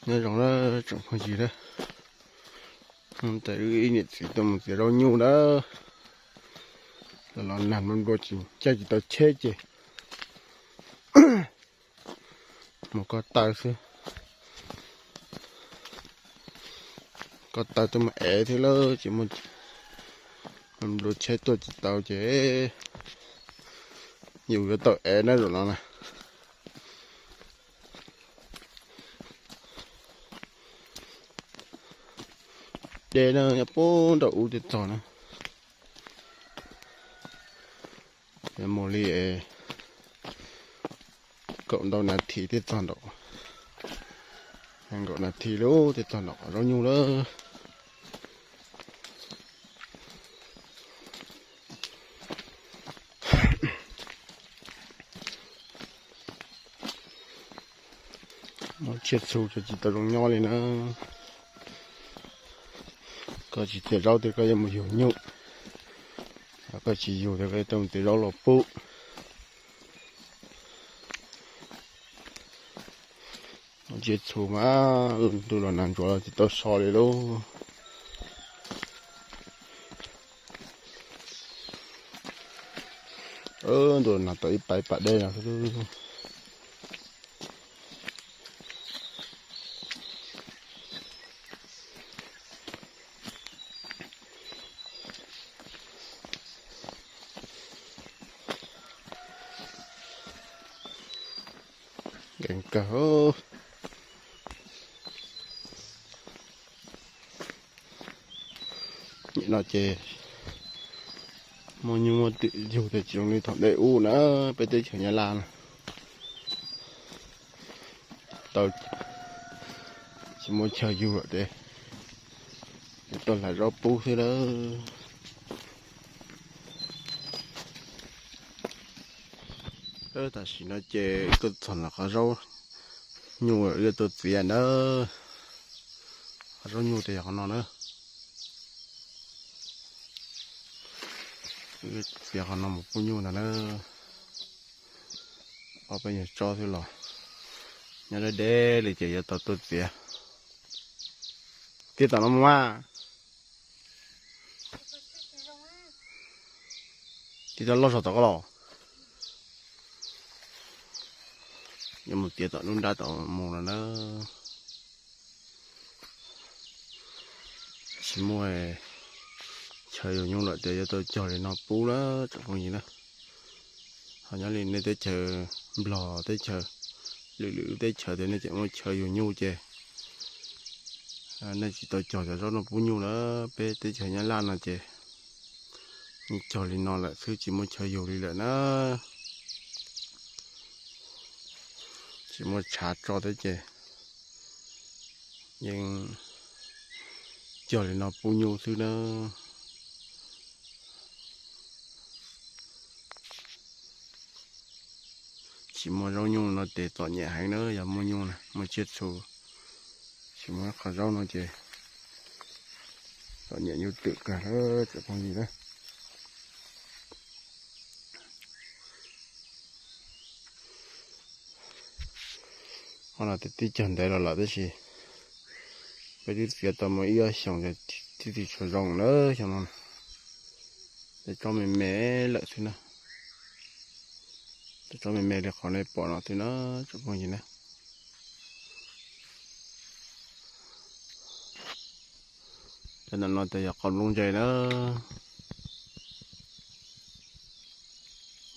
Nyob zoo na tsoom phooj ywg na, ntawm wb ib niam txiv tuaj mus txiav zaub nyuj na, los los nag nplua nplua tsis caij tsis tau tsheb ces mus ko taw xwb, ko taw tuaj mus ev thiab lawm ces nplua tsheb tuaj tsis tau ces yus yuav tau ev na zaum no na. Dej na nyob puag nram ub thiaj txog na, mus li kaum ntau nas this thiaj txog nram, kaum nas this lub thiaj txog nram qhov zaub nyuj lawm. Muaj tsiaj txhu ces tsis tau zoo nyob li na. Koj tsis txiav zaub tias koj yuav mus yug nyuj, koj tsis yug tias koj yuav tau mus txiav zaub los pub. Tsiaj txhu mas ntuj los nag ntsuav los tsis tau so li lauj. Ntuj los nag tau ib pas ib pas dej no. Nkees kawg. Nim no ces muaj nyuj muaj twm yug tias tsis zoo li thaum ntej ub na, peb teb chaws Nyab Laj na. Tau, tsis muaj chaw yug lawm ces yuav tuaj hlais zaub pub xwb lawm. Tam sim no ces wb tuaj txog ntawm qhov zaub nyuj wb yuav tuaj txiav na. Qhov zaub nyuj ces yog qhov no na. Txiav qhov no mus pub nyuj ntag na. Ob peb nyuag tsob xwb los nyob deb deb li ces yuav tau tuaj txiav. Txiav tom no mus mas. Txiav tom loj zog tom koj los. Yuav mus txiav tom lub nrab tom mus no na. Tsis muaj chaw yug nyuj lawm ces yuav tau cog li no pub lawm tsoom phooj ywg na. Ho nyob li nej teb chaws Nplog teb chaws, lwm lwm lub teb chaws tias nej tseem muaj chaw yug nyuj ces nej tsis tau cog cov zaub no pub nyuj lawm. Peb teb chaws Nyab Laj no ces yeej cog li no lawm xwb tsis muaj chaw yug li lawm na. Tsis muaj tshav tso thiab ces yeej cog li no pub nyuj xwb na. Tsis muaj zaub nyuj no ces txom nyem heev na, yog muaj nyuj na muaj tsiaj txhu, tsis muaj qhov zaub no ces txom nyem nyuj twm kawg lawm tsoom phooj ywg na. Qhov no twb cog ntev los lawm tab sis peb twb txiav tau mus ib ob xyoos ces twb tsis tshua zoo na xyoo no. Tej tsob me me lawm xwb na. Tej tsob me me li qhov nej pom no xwb na tsoom phooj ywg na. Cov ntawm no ces yog qos nplooj ntse na.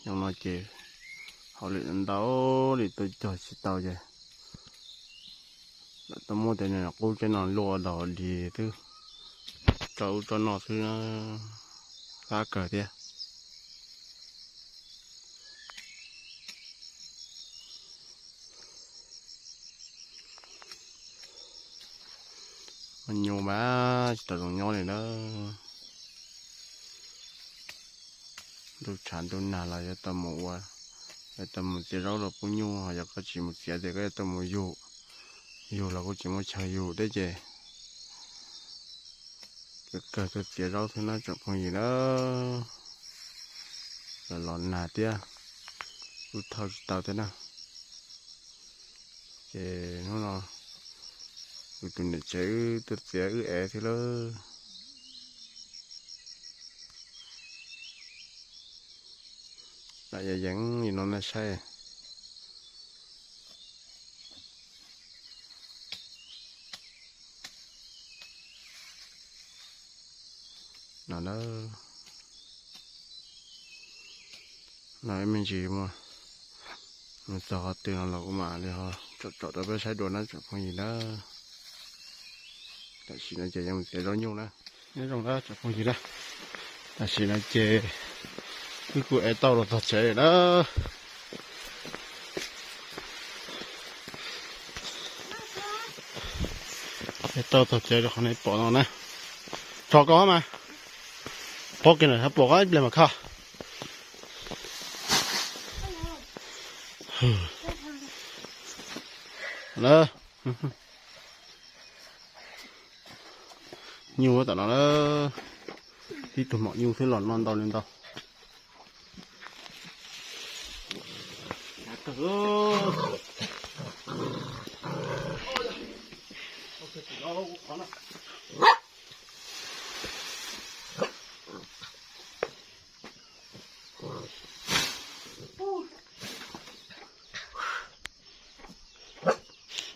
Xyoo no ces hauj lwm ntau li tuaj cog tsis tau ces lawv tuaj muab tej qub tsob no luaj dog dig twb tso ub tso no xwb, fab kawg thiab. Muaj nyuj mas tsis tau zoo nyob li na. Ntuj tshav ntuj nag los yuav tau mus ua, yuav tau mus txiav zaub los pub nyuj, ho yog koj tsis mus txiav ces koj yuav tau mus yug, yug los kuj tsis muaj chaw yug thiab ces kawg tuaj txiav zaub xwb na tsoom phooj ywg na. Los los nag thiab, kuj thauj tsis tau thiab na. Ces hnub no Kuv tus niam tsev wb tuaj txiav wb ev thiab lawm. Lam yog yeev li no nej saib. No na, no ib me ntsis mus txog qhov twg no los kuv mam li ho tsom tsom rau peb saib dua na tsoom phooj ywg na. Tam sim no ces yuav mus txiav zaub nyuj na. Nyob zoo na tsoom phooj ywg na, tam sim no ces wb kuj ev tau los txog tsev lawm na. Ev tau txog tsev rau qhov nej pom no na. Tso koj mas, pab kiag ntawm pom qab ib pliag mas kho. Nyuj tom no na, tib tug maum nyuj xwb los no ntau li ntau.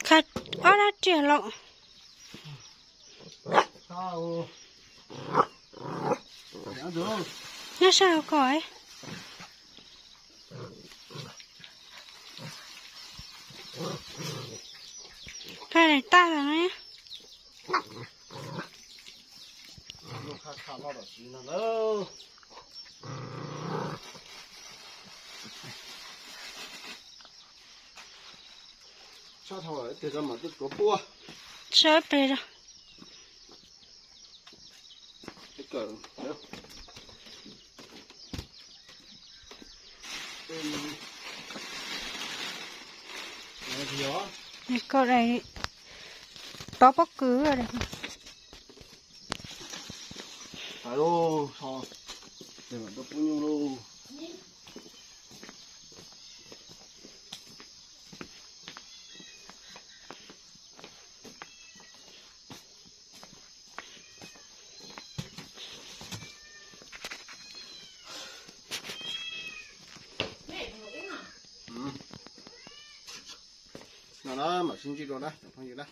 Kha ob dab riam los. Nyob sab hauv ko. Kha daim tag los ne. Sawb pes rau. Koj daim tov pob kws. No na mam sib ntsib dua na tsoom phooj ywg na.